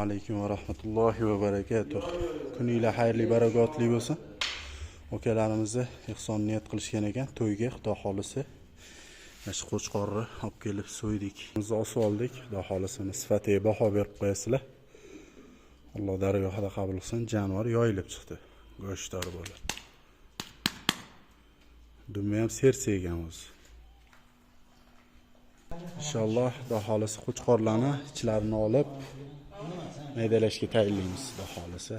Assalomu alaykum va rahmatullohi va barakatuh. Kuninglar xayrli, barakotli bo'lsin. Akalarimizni ehson niyat qilishgan ekan to'yga, Xudo xolisi. Mana shu qo'chqorni olib kelib so'ydik. Biz osib oldik. Xudo xolisi uni sifatiga baho berib qo'yasizlar. Alloh dargohida qabul qilsin. Jonivor yoyilib chiqdi. Go'shtdor bo'lib. Dumi ham sersaygan o'zi. Inshaalloh Xudo xolisi qo'chqorlarni ichlarini olib maydalashga tayyorlaymiz, Xudo xolisi.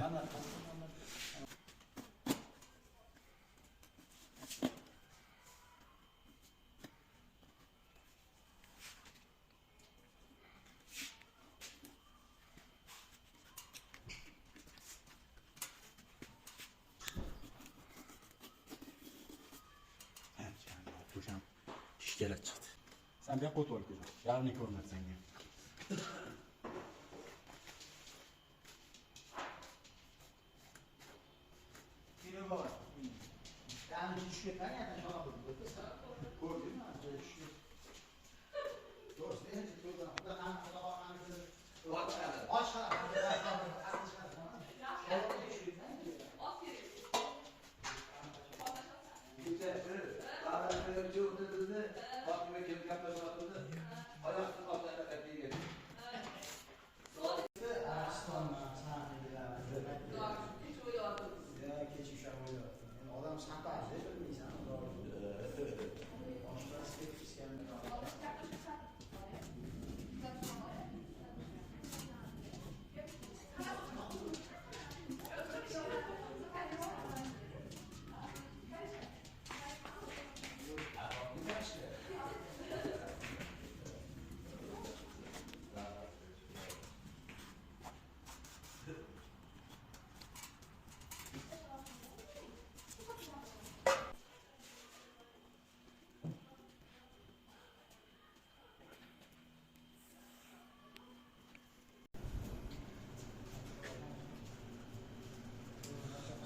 Ko'sham ishkala chiqdi. Sen bu yoqqa o'tib ol, ko'sham. Yarni ko'rinadi senga.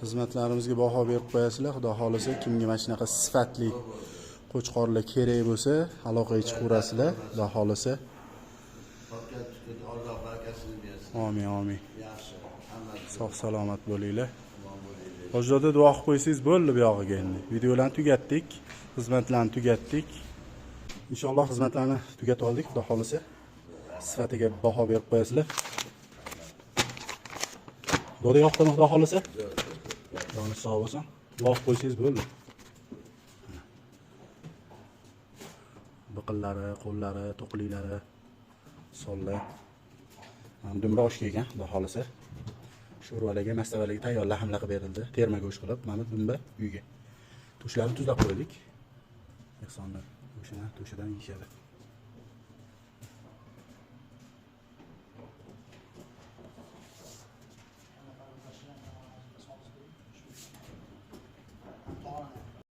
Xizmatlarimizga baho berib qo'yasizlar. Xudo xolisa kimga mana shunaqa sifatli qo'chqorlar kerak bo'lsa, aloqaga chiqaverasizlar. Xudo xolisa. Alloh barakasini bersin. Amin, amin. Yaxshi. Hammasi Sog' salomat bo'linglar. omon bo'linglar. Hojdoda duo qilib qo'ysangiz bo'ldi bu yog'iga endi. Videolarni tugatdik, xizmatlarni tugatdik. Inshaalloh xizmatlarni tugatib oldik, Xudo xolisa. Sifatiga baho berib qo'yasizlar. Doda yoqdimi, Xudo xolisa? Joni sog' bo'lsin. Duo qilib qo'ysangiz bo'ldi. Biqinlari, qo'llari, to'qliklari, sonlar. Dumba oshga ekan, Xudo xolisa. Sho'rvalarga, mastavalarga tayyor lahmlar qilib berildi. Terma go'sht qilib, mana dumba uyga. To'shlarini tuzlab qo'ydik. Ehsonni go'shtini to'shidan yeyishadi.